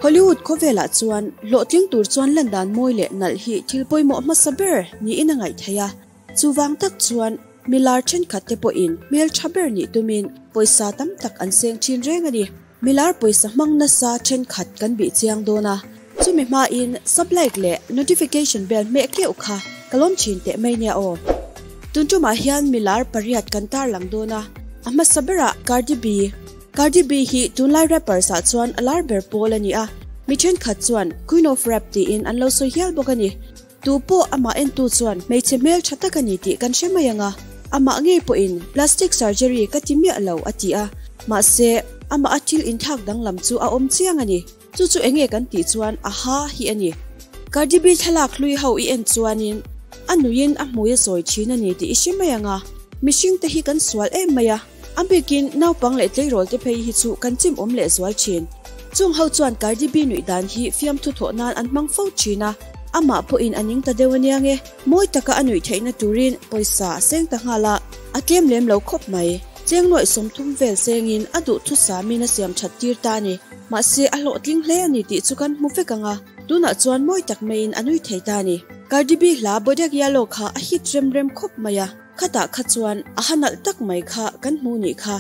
Hollywood khawvelah chuan hlawhtling tur chuan lan dan mawi leh nalh hi thil pawimawh hmasa ber niin a ngaih theih a. Chuvang tak chuan milar thenkhat te pawhin hmeltha ber nih tumin pawisa tam tak an seng thin reng a ni. Milar pawisa hmang nasa thenkhat kan bih chiang dawn a, chumi hmain sub like leh notification bell hmeh keuh kha ka lawm thin teh mai nia aw. Tun tumah hian milar pariat kan tarlang dawn a, a hmasa berah Cardi B. Cardi B hi tunlai rappers ah chuan a lar ber pawl a ni a, mi thenkhat chuan Queen of Rap tiin an lo sawi hial bawk a ni. Tu pawh amah entu chuan hmeichhe hmel tha tak a ni tih kan hre mai ang a, amah ngei pawhin plastic surgery ka ti miah lo a ti a, mahse amah a thil inthlak danglam chu a awm chiang a ni. Chu chu enge kan tih chuan a ha hi a ni. Cardi B thlalak hlui ho i en chuanin a nuiin a hmui a sawi thin a ni tih i hre mai ang a, mihring te hi kan sual em mai a, a bikin naupang leh tleirawl te phei hi chu kan chim awm leh zual thin. Chung ho chuan Cardi B nuih dan hi fiamthu thawh nan an hmang fo thin a, amah pawhin a ning ta deuh ania nge, mawi taka a nuih theihna turin pawisa a seng ta nghal a, a tlem lem lo khawp mai. Cheng nuaih 30 vel sengin a duhthusamin a siam that tir ta a ni. Mahse, a hlawhtling hle a ni tih chu kan hmu vek ang a, tunah chuan mawi tak maiin a nui thei ta a ni. Cardi B hla Bodak Yellow kha a hit rem rem khawp mai a, khatah kha chuan a ha nalh tak mai kha kan hmu nih kha.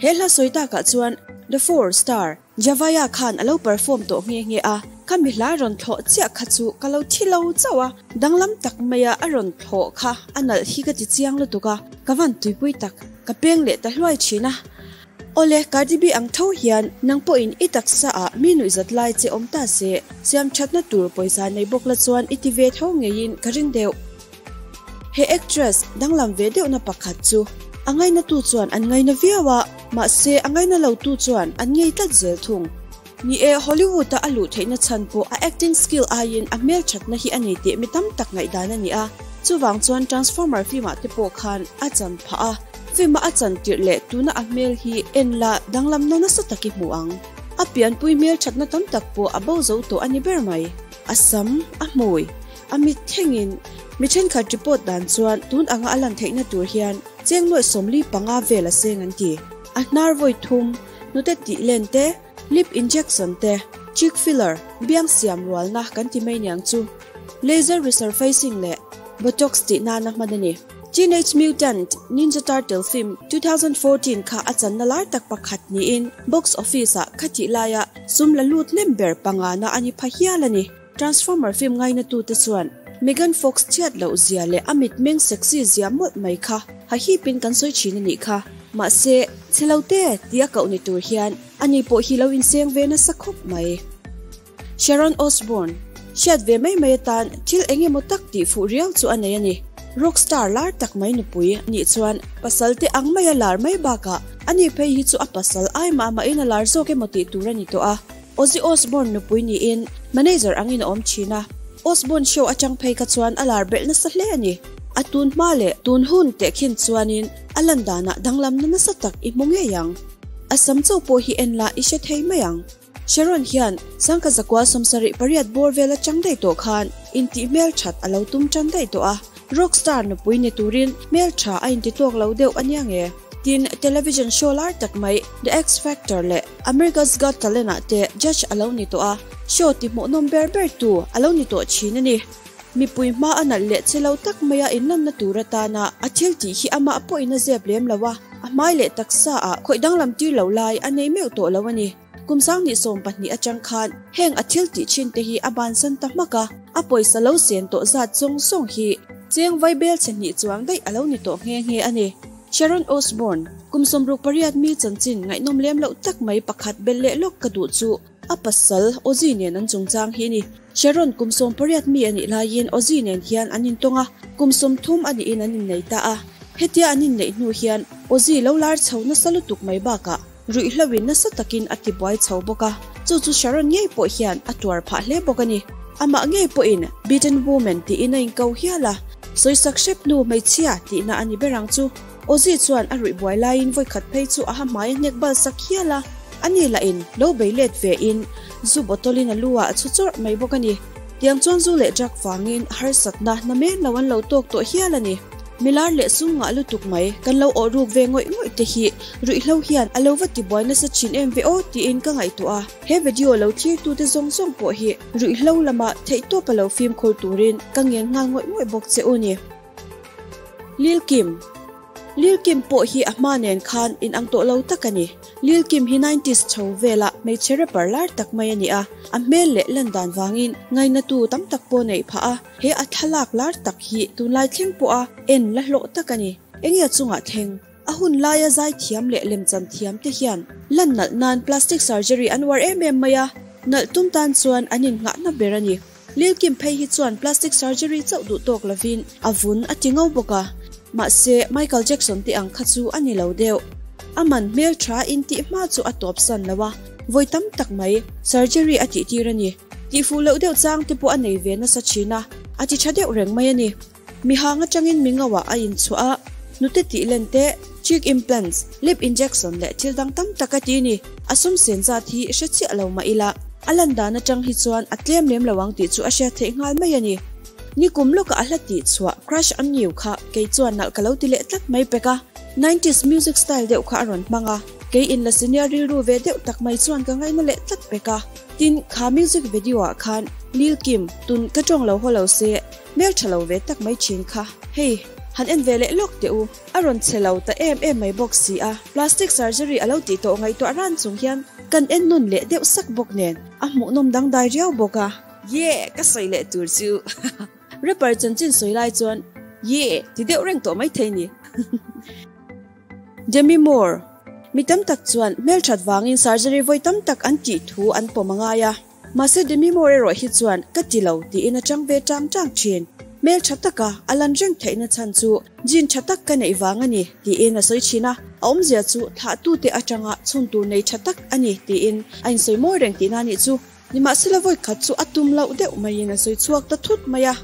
He hla sawi takah chuan The Four Star, Javaya khan a lo perform tawh nghe nghe a, khami hla rawn thlawh chiah kha chu ka lo thi lo chauh a, danglam tak maia a rawn thlawh kha a nalh hi ka ti chiang lutuk a, ka van tuipui tak, ka peng leh ta hluai thin a. Awle, Cardi B ang tho hian nang pawhin i taksa ah mi nuihzat lai che awm ta se, siam thatna tur pawisa nei bawk la chuan i ti ve tho ngeiin ka ring deuh. He actress danglam ve deuhna pakhat chu a ngaina tu chuan an ngaina viau a, mahse a ngaina lo tu chuan an ngei tlat zel thung. Ni e, Hollywood a a luh theihna chhan pawh a acting skill aiin a hmelthatna hi a ni tih mi tam tak ngaihdan a ni a, chuvang chuan Transformer film ah te pawh khan a chan phah a, film a a chan tirh leh tuna a hmel hi en la danglamna nasa tak i hmu ang. A pianpui hmelthatna tam tak pawh a bo zo tawh a ni ber mai. A sam, a hmui, a mit thlengin mi thenkhat report dan chuan tun anga a lan theihna tur hian cheng nuaih 45 vel a seng an ti. A hnar vawi thum, hnute tih len te, lip injection te, cheek filler, biang siam rualna kan ti mai niang chu, laser resurfacing leh botox tih nana hman a ni. Teenage Mutant Ninja Turtle film 2014 kha a channa lar tak pakhat niin box office ah khatih laia sum la lut hnem ber pangana a ni pha hial a ni. Transformer film ngaina tute chuan Megan Fox chhiat loh zia leh a mitmeng sexy zia mawlh mai kha ha hipin kan sawi thin a nih kha. Mahse, chhe lo te tia koh ni tur hian ani pawh hi lo inseng ve nasa khawp mai. Sharon Osbourne, hriat ve mai mai atan thil eng emaw tak tih fuh riau chu a nei a ni. Rockstar lar tak mai nupui nih chuan pasal te ang maia lar mai bakah ani phei hi chu a pasal ai mah mahin a lar zawk emaw tih tur a ni tawh a. Ozzy Osbourne nupui niin manager angin a awm thin a, Osbourne show atang phei kha chuan a lar belh nasa hle a ni. A tun hma leh tun hun teh khin chuanin a lan danah danglamna nasa tak i hmu ngei ang. A sam chauh pawh hi en la i hre thei mai ang. Sharon hian sangkhat zakua 78 bawr vel atang daih tawh khan intih hmelthat a lo tum tan daih tawh a, rockstar nupui ni turin hmeltha a inti tawk lo deuh a nia nge? Tin, television show lar tak mai The X Factor leh America's Got Talent ah te judge a lo ni tawh a, show ti hmuhnawm ber ber tu a lo ni tawh thin a ni. Mipui hma a nalh leh che lo tak maia inlanna tur atana a thil tih hi amah pawhin a zep lem lo a, a hmai leh taksa ah khawih danglam tir lo lai a nei meuh tawh lo a ni. Kum 2020 atang khan heng a thil tih thin te hi a bansan ta hmak a, a pawisa lo sen tawh zat zawng zawng hi cheng vai bel chhe hnih chuang daih a lo ni tawh nghe nghe a ni. Sharon Osbourne, kum 68 mi chanchin ngaihnawm lem loh tak mai pakhat belh leh lawk ka duh chu a pasal Ozzy nen an chungchang hi a ni. Sharon kum 18 mi a nih laiin Ozzy nen hian an intawng a, kum 30 a niin an innei ta a. Hetia an inneih hnu hian Ozzy lo lar chho nasa lutuk mai bakah ruihhloin nasa takin a tibuai chho bawk a, chu chu Sharon ngei pawh hian a tuar phah hle bawk a ni. Amah ngei pawhin beaten woman tiin a inko hial a, sawisak hrep hnu hmeichhia tihna a ni ber ang chu. Ozzy chuan a ruih buai laiin vawikhat phei chu a ha hmai a hnek bal sak hial a, ani lahin lo bei let ve in zu bottle in a lu ah a chhu chawrh mai bawk a ni. Tiang chuan zu leh drug vangin harsatna na men lo an lo tawk tawh hial a ni. Milar leh sum ngah lutuk mai kan lo awh ruk ve ngawih ngawih te hi ruihhlo hian a lo va tibuai nasa thin em ve aw tiin ka ngaihtuah a. He video lo thirtute zawng zawng pawh hi ruihhlo lama theihtawpa lo fimkhur turin ka ngen nghal ngawih ngawih bawk che u ni. Lil Kim Lil Kim pawh hi a hma nen khan inang tawh lo tak a ni. Lil Kim hi nineties chho vela hmeichhe rapper lar tak mai a ni a, a hmel leh lan dan vangin ngainatu tam tak pawh neih phah a, he a thlalak lar tak hi tunlai thleng pawha en la hlawh tak a ni. Enge a chungah thleng? A hun laia zaithiam leh lemchan thiam te hian lan nalh nan plastic surgery an uar em em mai a, nalh tum tan chuan an innghahna ber a ni. Lil Kim phei hi chuan plastic surgery chauh duh tawk lovin a vun a ti ngo bawk a, mahse Michael Jackson te ang kha chu a ni lo deuh. A man hmel tha in tih hma chu a tawp san lo a, vawi tam tak mai surgery a tih tir a ni. Tihfuh loh deuh chang te pawh a nei ve nasa thin a, a ti tha deuh reng mai a ni. Mihang atangin mi ngauah a inchhuah a, hnute tih len te, cheek implants, lip injection leh thil dang tam tak a ti ni. A sum sen zat hi hre chiah lo mah ila, a lan dan atang hi chuan a tlem lem lo ang tih chu a hriat theih nghal mai a ni. Nikum lawka a hla tih chhuah Crush on You kha kei chuan nalh ka lo ti leh tlat mai pek a, nineties music style deuh kha a rawn hmang a, kei in la senior rilru ve deuh tak mai chuan ka ngaina leh tlat pek a. Tin, kha music video ah khan Lil Kim, tun ka tawng lo haw lo se, Hmel tha lo ve tak mai thin kha. Hei, han en ve leh lawk teh u. A rawn che lo ta em em mai bawk si a. Plastic surgery a lo tih tawh ngaihtuah ran chung hian kan en nawn leh deuh sak bawk nen a hmuhnawm dangdai riau bawk a. Ye! Ka sawi leh tur chu. Rapper chanchin sawi lai chuan Ye! Ti deuh reng tawh mai thei ni. Demi Moore, Mi tam tak chuan hmelthat vangin surgery vawi tam tak an tih thu an pawm a ngai a. Mahse Demi Moore erawh hi chuan ka ti lo tiin a chang ve tang tang thin. Hmel tha taka a lan reng theihna chhan chu gene tha tak ka neih vang a ni tiin a sawi thin a, a awmzia chu thlahtute atanga chhun tur nei tha tak a ni tiin a insawi mawi reng tihna anih chu. Nimahsela vawi khat chu a tum loh deuh maiin a sawi chhuak ta thut mai a.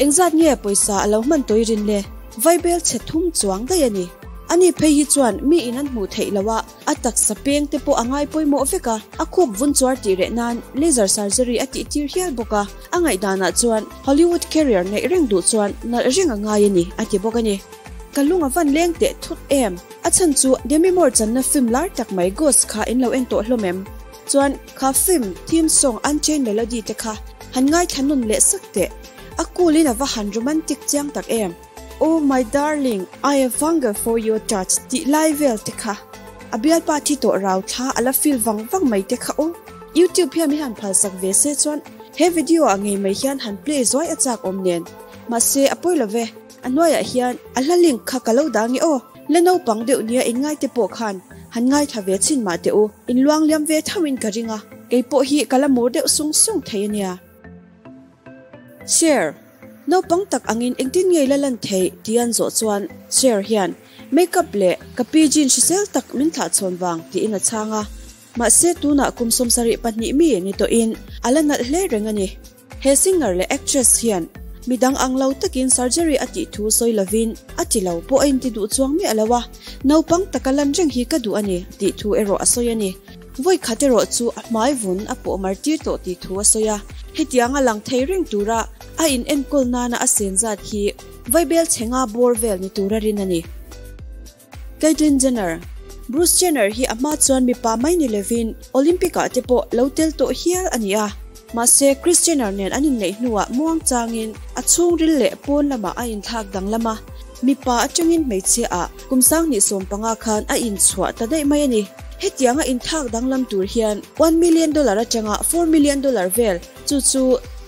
Engzat nge pawisa a lo hman tawi rin le? Vaibel chhe thum chuang daih a ni. Ani phei hi chuan mi in an hmuh theih loh a, A taksa peng te pawh a ngai pawimawh vek a, a khup vun chuar tih reh nan laser surgery a tih tir hial bawk a, a ngaihdanah chuan Hollywood career neih reng duh chuan nalh reng a ngai a ni, a ti bawk a ni. Ka lung a van leng teh thut em? A chhan chu Demi Moore channa film lar tak mai Ghost kha in lo en tawh hlawm em? Chuan kha film theme song Unchained Melody te kha han ngaithla nun leh sak teh. A cool in a va han romantic chiang tak em? Oh my darling, I have hunger for your touch tih lai vel te kha. A bialpa thi tawh rau thla a la feel vang vang mai te kha aw. YouTube hian min han phalsak ve se chuan he video ah ngei mai hian han play zuai a chak awm nen. Mahse a pawi lo ve, a hnuaiah hian a hla link kha ka lo dah nge aw. La naupang deuh nia in ngaite pawh khan han ngaithla ve chhin mah teh u. In luangliam ve tho in ka ring a, kei pawh hi ka la mur deuh sung sung thei a nia. Cher, Naupang tak angin engtin nge la lan theih tih an zawh chuan Cher hian Makeup leh ka pi jean hrisel tak min thlah chhawn vang tiin a chhang a. Mahse tunah kum 72 mi ni tawhin a la nalh hle reng a ni. He singer leh actress hian midang ang lo takin surgery a tih thu sawi lovin a ti lo pawh a inti duh chuang miah lo a, naupang taka lan reng hi ka duh a ni tih thu erawh a sawi a ni. Vawi khat erawh chu a hmai vun a pawh mar tir tawh tih thu a sawi a, hetiang a lang thei reng tura a in enkawl nana a sen zat hi vaibel chhe nga bawr vel ni tura rin a ni. Caitlyn Jenner, Bruce Jenner hi a hma chuan mipa mai ni lovin Olympic ah te pawh lo tel tawh hial a ni a, mahse Kris Jenner nen an inneih hnuah muang changin a chhungril leh pawn lamah a inthlak danglam a, mipa atangin hmeichhia ah Kum 2015 khan a inchhuah ta daih mai a ni. Hetianga inthak danglam tur hian one million dollar atanga four million dollar vel, chu chu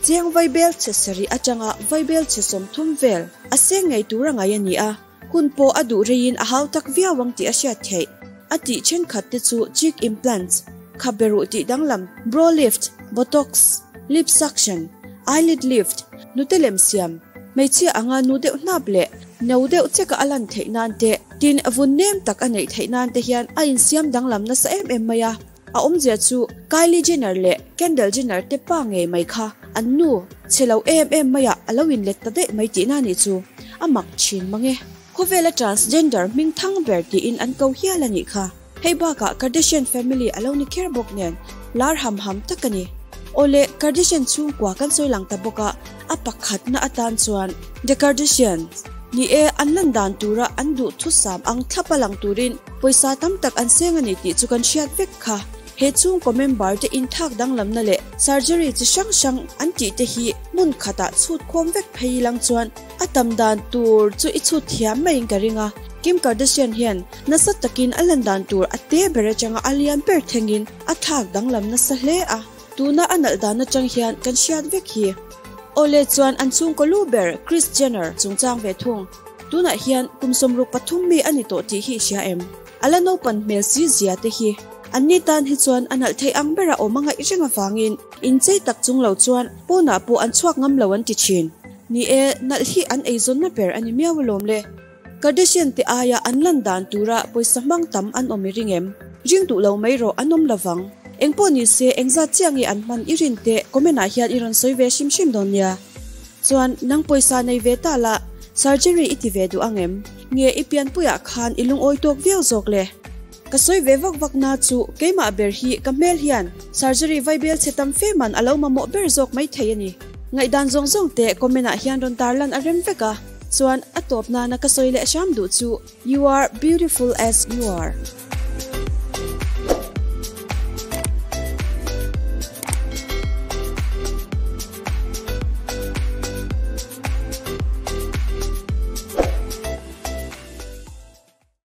cheng vaibel chhe sarih atanga vaibel chhe 30 vel a seng ngei tur a ngai a ni a, hun pawh a duh reiin a hau tak viau ang tih a hriat theih. A tih thenkhat te chu cheek implants, khaberuh tih danglam, brow lift, botox, lip suction, eyelid lift, hnute lem siam, hmeichhia anga nu deuh hnap leh no deuh cheka a lan theih nan te, tin vun nem tak a neih theih nan te hian a insiam danglam nasa em em mai a. A awmzia chu Kylie Jenner leh Kendall Jenner te pa ngei mai kha an nu chhe lo em em maiah a lo inlet ta daih mai tihna nih chu a mak thin mang e. Khawvela transgender hming thang ber tiin an ko hial a nih kha. Hei bakah Kardashian family a lo ni kher bawk nen lar ham ham tak a ni. Awle, Kardashian chhungkua kan sawi lang ta bawk a, a pakhatna atan chuan The Kardashians. Ni e, an lan dan tura an duhthusam ang thlapa lang turin pawisa tam tak an seng a ni tih chu kan hriat vek kha. He chhungkaw member te inthak danglamna leh surgery chi hrang hrang an tih te hi hmun khatah chhut khawm vek phei ilang chuan a tam dan tur chu i chhut thiam maiin ka ring a. Kim Kardashian hian nasa takin a lan dan tur a te ber atanga a lian ber thlengin a thlak danglam nasa hle a, tuna a nalh dan atang hian kan hriat vek hi. Awle chuan an chhungkaw lu ber Kris Jenner chungchang ve thung. Tunah hian kum 63 mi a ni tawh tih hi i hria em? A la naupan hmel si zia te hi. An ni tan hi chuan a nalh theih ang bera awm a ngaih reng avangin inchei tak chung lo chuan pawnah pawh an chhuak ngam lo an ti thin. Ni e, nalh hi an eizawnna ber a ni miau alawm le. Kardashian te aia an lan dan tura pawisa hmang tam an awm i ring em? Ring duh lo mai rawh an awm lovang. Engpawh ni se engzat chiah nge an hman i rin teh comment ah hian i rawn sawi ve hrim hrim dawn nia. Chuan nang pawisa nei ve ta la surgery i ti ve duh ang em? Nge i pianpuiah khan i lungawi tawk viau zawk le? Ka sawi ve vak vak na chu keimah ber hi ka hmel hian surgery vaibel chhe tam fe man a lo mamawh ber zawk mai thei a ni. Ngaihdan zawng zawng te comment ah hian rawn tarlan a rem vek a, chuan a tawp nana ka sawi leh hram duh chu you are beautiful as you are.